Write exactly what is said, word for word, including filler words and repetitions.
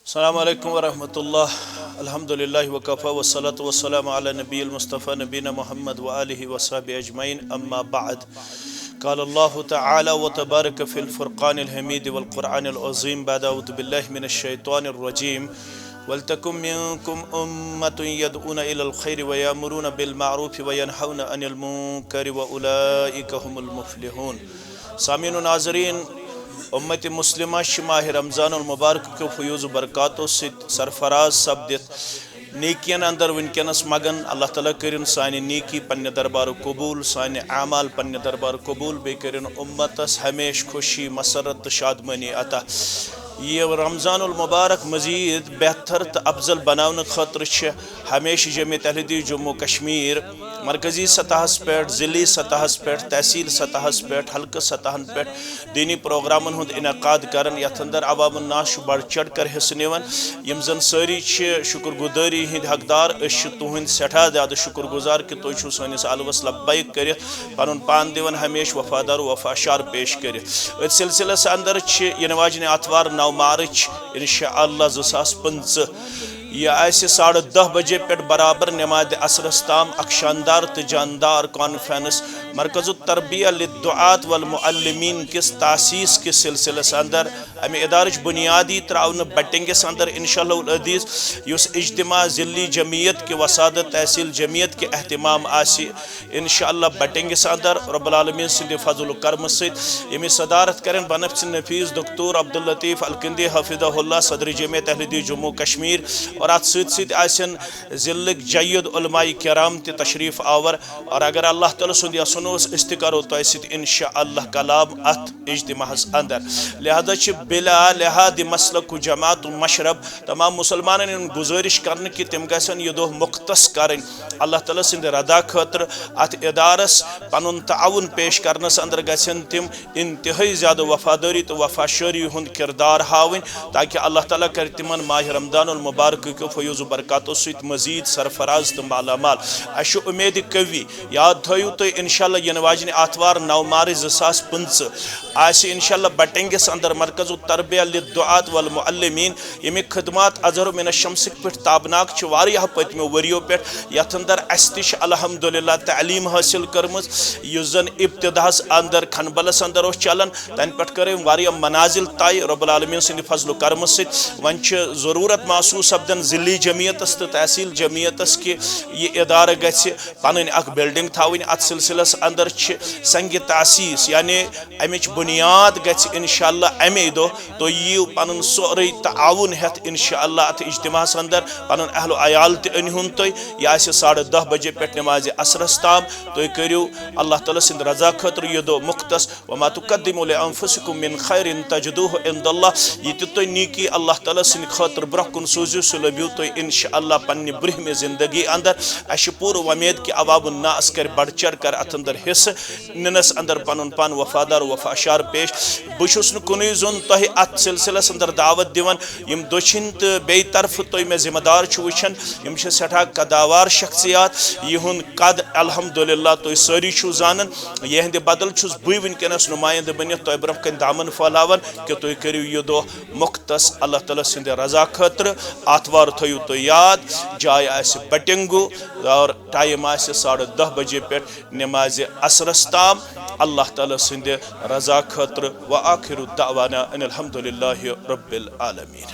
السلام عليكم ورحمة الله. الحمد لله وكفى، والصلاة والسلام على النبي المصطفى نبينا محمد وآله وصحبه أجمعين. أما بعد، قال الله تعالى وتبارك في الفرقان الحميد والقرآن العظيم بعد أعوذ بالله من الشيطان الرجيم: ولتكن منكم أمة يدعون إلى الخير ويأمرون بالمعروف وينهون عن المنكر وأولئك هم المفلحون. سامعین و ناظرین، امت مسلمہ چھ ماہ رمضان المبارک کیو فیوض و برکاتو سۭتۍ سرفراز سپدِتھ نیکین اندر ونکینس مگن۔ اللہ تعالیٰ کٔرِن سانہِ نیکی پننہِ دربار قبول، سانہِ اعمال پننہِ دربار قبول، بیٚیہِ کٔرِن امتس ہمیشہ خوشی، مسرت تہٕ شادمٲنی عطا۔ یہ رمضان المبارک مزید بہتر تہٕ افضل بناونہٕ خٲطرٕ چھِ ہمیشہ جمعیت اہل حدیث جموں کشمیر مرکزی سطحس پٮ۪ٹھ، ضلعی سطحس پٮ۪ٹھ، تحصیل سطحس پٮ۪ٹھ، حلقہٕ سطحن پٮ۪ٹھ دینی پروگرامن ہُنٛد انعقاد کران، یتھ اندر عوام الناس چھُ بڑھ چڑھ کر حصہٕ نِوان۔ یِم زن سٲری چھِ شکر گزٲری ہٕنٛدۍ حقدار، أسۍ چھِ تُہنٛدۍ سٮ۪ٹھاہ زیادٕ شکر گزار کہِ تُہۍ چھِو سٲنِس آلوس لبیک کٔرِتھ پنُن پان دِوان ہمیشہ وفادار و وفاشار پیش کٔرِتھ۔ أتھۍ سلسلس اندر چھِ ینہٕ واجنہِ آتھوار نو مارچ انشاءاللہ زٕ ساس پٕنٛژٕہ، یہِ آسہِ ساڑٕ دہ بجے پٮ۪ٹھ برابر نمازِ عصرس تام اکھ شاندار تہٕ جاندار کانفرنس مرکز التربیہ للدعاة والمعلمین کِس تاسیس کِس سلسلس اندر۔ امہِ ادارٕچ بنیادی تراونہٕ بٹنگس اندر انشاءاللہ العزیز، یُس اجتماع ضلعی جمعیت کہِ وسادت تحصیل جمعیت کہِ اہتمام آسہِ انشاءاللہ بٹنگس اندر رب العالمین سٕنٛدِ فضل و کرمہٕ سۭتۍ، ییٚمِچ صدارت کرن بنفسِ نفیس دکتور عبداللطیف الکندی حفظہ اللہ صدر جمعیت اہل حدیث جموں کشمیر، اور اتھ سۭتۍ سۭتۍ آسن ضلعٕکۍ جید علماء کرام تہِ تشریف آور، اور اگر اللہ تعالیٰ سُنٛد یژھُن اوس، أسۍ تہِ کرو تۄہہِ سۭتۍ انشاءاللہ کلام اتھ اجتماعس اندر۔ لہذا چھِ بلا لحاظ مسلک و جماعت و مشرب تمام مسلمانن ہُنٛد گزٲرش کرنہٕ کہِ تِم گژھن یہِ دۄہ مختص کرٕنۍ اللہ تعالیٰ سٕنٛدِ رضا خٲطرٕ۔ اتھ ادارس پنُن تعاون پیش کرنس اندر گژھن تِم انتہٲئی زیادٕ وفادٲری تہٕ وفاشٲری ہُنٛد کردار ہاوٕنۍ، تاکہ اللہ تعالیٰ کرِ تِمن ماہ رمضان المبارک کیو فیوض و برکاتو سۭتۍ مزید سرفراز تہٕ مالا مال۔ اسہِ چھُ اُمید قوی، یاد تھٲیِو تُہۍ، انشاءاللہ ینہٕ واجنہِ آتھوار نو مارچ زٕ ساس پٕنٛژٕہ آسہِ انشاءاللہ بٹنگس اندر مرکز التربیہ للدعاة والمعلمین، ییٚمِکۍ خدمات اظہر من الشمسٕکۍ پٲٹھۍ تابناک چھِ واریاہ پٔتمیو ؤریو پٮ۪ٹھ، یتھ اندر اسہِ تہِ چھِ الحمدللہ تعلیٖم حٲصِل کٔرمٕژ، یُس زن ابتداہس اندر کھنبلس اندر اوس چلان، تنہٕ پٮ۪ٹھ کٔر أمۍ واریاہ منازل طے رب العالمین سٕنٛدِ فضل و کرمہٕ سۭتۍ۔ وۄنۍ چھِ ضروٗرت محسوٗس سپدان ضلعی جمعیتس تہٕ تحصیل جمعیتس کہِ یہِ ادارٕ گژھِ پنٕنۍ اکھ بلڈنگ تھاوٕنۍ۔ اتھ سلسلس اندر چھِ سنگ تاسیس، یعنی امِچ بنیاد گژھِ انشاءاللہ امے دۄہ۔ تُہۍ یِیِو پنُن سورُے تعاون ہٮ۪تھ انشاءاللہ اتھ اجتماعس اندر، پنُن اہل و عیال تہِ أنۍ ہُن تُہۍ۔ یہِ آسہِ ساڑٕ دہ بجے پٮ۪ٹھ نمازِ عصرس تام۔ تُہۍ کٔرِو اللہ تعالیٰ سٕنٛدِ رضا خٲطرٕ یہِ دۄہ مختص۔ وما تقدموا لانفسکم من خیر تجدوہ عند اللہ۔ یہِ تہِ تُہۍ نیکی اللہ تعالیٰ سٕنٛدِ خٲطرٕ برونٛہہ کُن سوٗزِو، سُہ لٔبِو تُہۍ انشاءاللہ پننہِ برٛونٛہمہِ زندگی اندر۔ اسہِ چھِ پوٗرٕ وۄمید کہِ عوام الناس کرِ بڑھ چڑھ کر اتھ اندر حصہٕ نِنس اندر پنُن پان وفادار وفاشار پیش۔ بہٕ چھُس نہٕ کُنُے زوٚن تۄہہِ اتھ سلسلس اندر دعوت دِوان، یِم دٔچھِنۍ تہٕ بیٚیہِ طرفہٕ تُہۍ مےٚ ذمہٕ دار چھِو وٕچھان، یِم چھِ سٮ۪ٹھاہ قداوار شخصیات، یِہُنٛد قد الحمدللہ تُہۍ سٲری چھِو زانان۔ یِہنٛدِ بدل چھُس بٕے وٕنکیٚنس نُمایندٕ بٔنِتھ تۄہہِ برونٛہہ کنہِ دامن پھٔہلاوان کہِ تُہۍ کٔرِو یہِ دۄہ مختص اللہ تعالیٰ سٕنٛدِ رضا خٲطرٕ۔ آتھوار تھٲیِو تُہۍ یاد، جاے آسہِ بٹنگو اور ٹائم آسہِ ساڑٕ دہ بجے پٮ۪ٹھ نمازِ عصرس تام اللہ تعالیٰ سٕنٛدِ رضا خٲطرٕ۔ وآخر دعوانا ان الحمدللہ رب العالمین۔